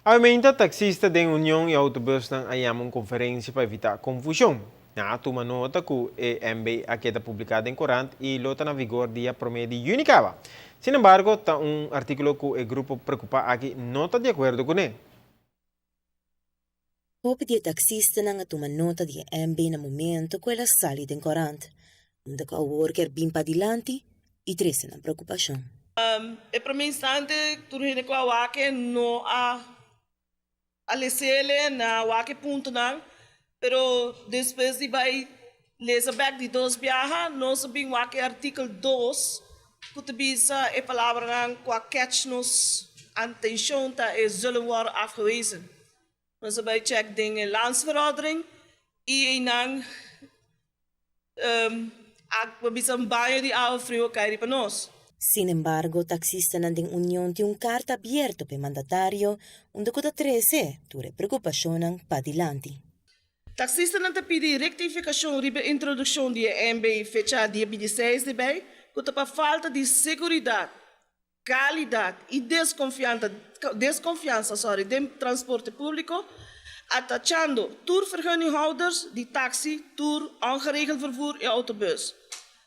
Aumenta taxista den Union y autobusnan a yama un conferencia pa evita confusion. Nan a tuma nota cu e MB a keda publica den corant y lo ta na vigor dia 1 di juni caba. Sin embargo, ta un articulo cu e grupo preocupa aki no ta di acuerdo cune. Hopi di e taxistanan a tuma nota di e MB na momento cu el a sali den corant, unda cu awor kier bin padilanti y trece nan preocupacion. E prome instante tur hende cu a wak no a lesele na wak e puntonan, pero despues di bay lesa bek di dos biaha nos a bin wak e artikel 2 cu ta bisa e palabranan cu a catch nos atencion, ta e "zullen worden afgewezen". Nos a bay check den e landsverordening y nan a bisa un baño di awa frio a cay pa nos. Sin embargo, taxistanan den Union tin un carta abierto pa e mandatario, unda cu ta trece tur e preocupacionnan padilanti. Taxistanan ta pidi rectificacion riba introduccion di MB fecha dia 26 di mei, cu ta pa falta di seguridad, calidad y desconfiansa, desconfiansa, sorry, di transporte publico, atachando tur vergunninghouders di taxi, tur ongeregeld vervoer y autobus.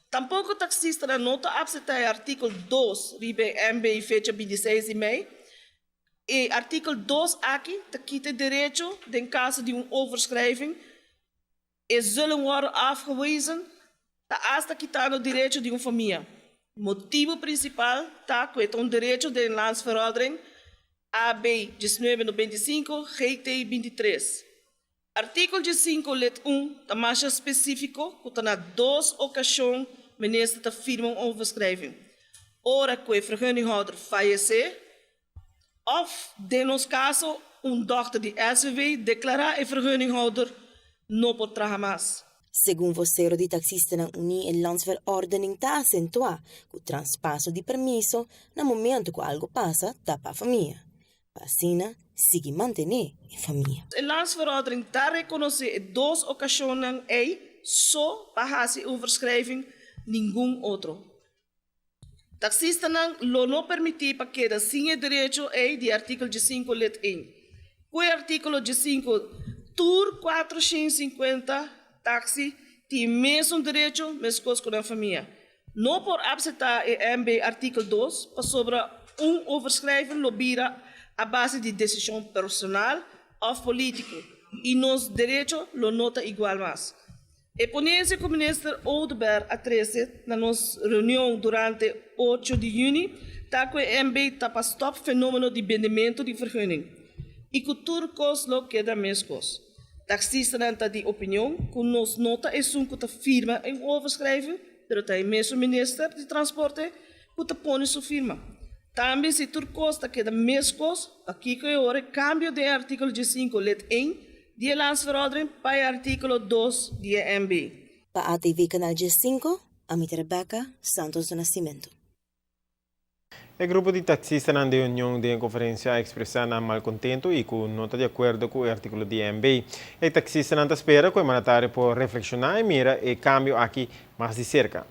Tampoco taxistanan no ta acepta artikel 2 riba MB fecha 26 di mei. E artikel 2 aki ta kita derecho den caso di un overschrijving e zullen worden afgewezen, ta hasta kitando derecho di un famia. Motibo principal ta cu ta un derecho di landsverordening AB 1995 GT 23. Artikel 5 lid 1 ta mas specifico cu ta na dos ocasion minister ta firma un overschrijving. Ora cu e vergunninghouder fayece of, den nos caso, un dokter di SVB declara e vergunninghouder no por traha mas. Segun vocero di taxistanan uni, e landsverordening ta acentua cu traspaso di permiso na momento cu algo pasa ta pa famia. Asina, sigui mantene e famia. E landsverordening ta reconoce dos ocasion ey so pa haci overschrijving, ningun otro. Taxistanan lo no permiti pa keda sin e derecho ey di artikel 5 lid 1. Cu artikel 5, tur 450 taxi tin mesun derecho, mescos cu e famia. No por acepta e MB artikel 2 pasobra un overschrijving lo bira a base di decision personal of politico y nos derecho lo no ta igual mas. E ponencia cu minister Oduber a trece na nos reunion durante 8 di juni, ta cu MB ta pa stop fenomeno di bendimento di vergunning. Y cu tur cos lo keda mescos. Taxistanan ta di opinion cu nos no ta esun cu ta firma e overschrijving, pero ta e mesun minister di transporte cu ta pone su firma. Tambe si tur cos ta keda mescos, pakico e ora cambio di artikel 5 lid 1 di landsverordening pa artikel 2 di MB. Pa ATV Canal G5, ami ta Rebecca Santos do Nascimento. E grupo di taxistanan den Union den conferencia a expresa nan malcontento y cu no ta di acuerdo cu e articulo di MB. E taxistanan ta spera cu e mandatario por reflexiona y mira e cambio aki mas di cerca.